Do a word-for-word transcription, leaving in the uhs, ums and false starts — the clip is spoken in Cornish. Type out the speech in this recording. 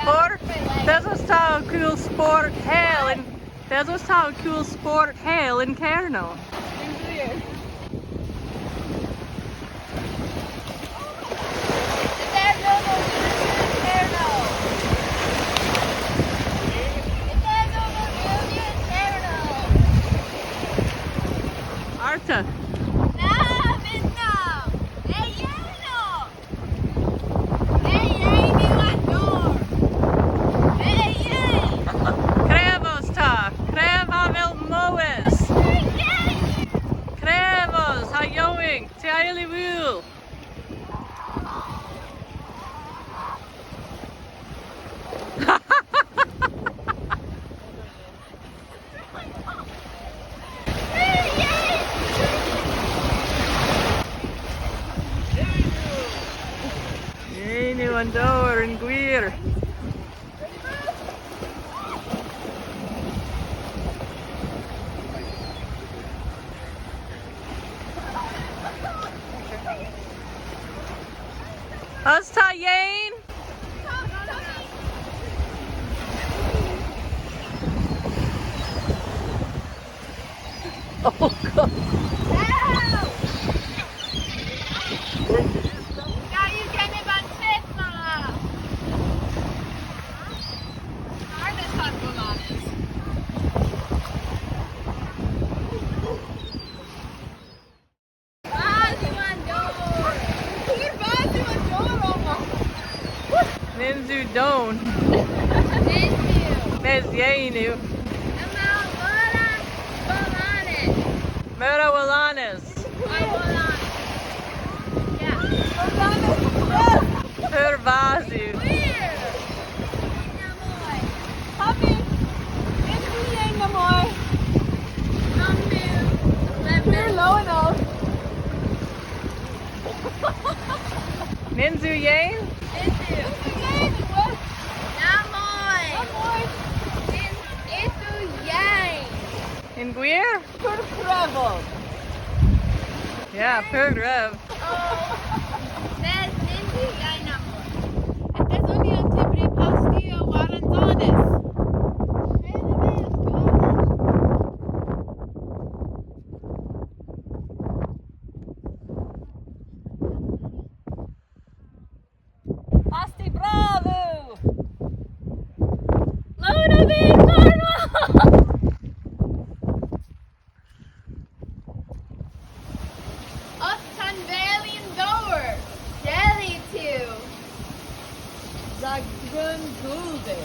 Or, yth esos ta ow kul sport hel yn, yth esos ta ow kul sport hel yn Kernow. Arta. Na, vynnav! Hey, you know! Hey, hey, you and door! Hey, hey! Krevos ta! Krev avel mowes! Hey, hey! Krevos, ha yowynk, ty a yll y wul! Yeyn yw an dowr yn gwir. Osta yeyn? Oh God. Ow! Now you can have a tip, Mama. Arnys ha golones. Vas yw an dowr! Pur vas yw an dowr omma! Nyns yw down. Nyns yw. Mes yeyn yw. Yma wolan golones. Meur a wolanes. A wolanes. Yeah. Pur vas yw. Gwir. Happy. It's me, Namoy. Pur lowen o. Nyns yw yeyn? Nyns yw. Namoy. Namoy. Nyns yw yeyn. Yn gwir? Pur krevel. Yeah, pur grev. Oh. Mes nyns yw yeyn namoy. Yth eson ni ow tybri pasti ha war an sonis. Pasti brav yw! Lowen o vin Cornwall! Otta an veli y'n dowr! Deli tu! Rag dreun gulve.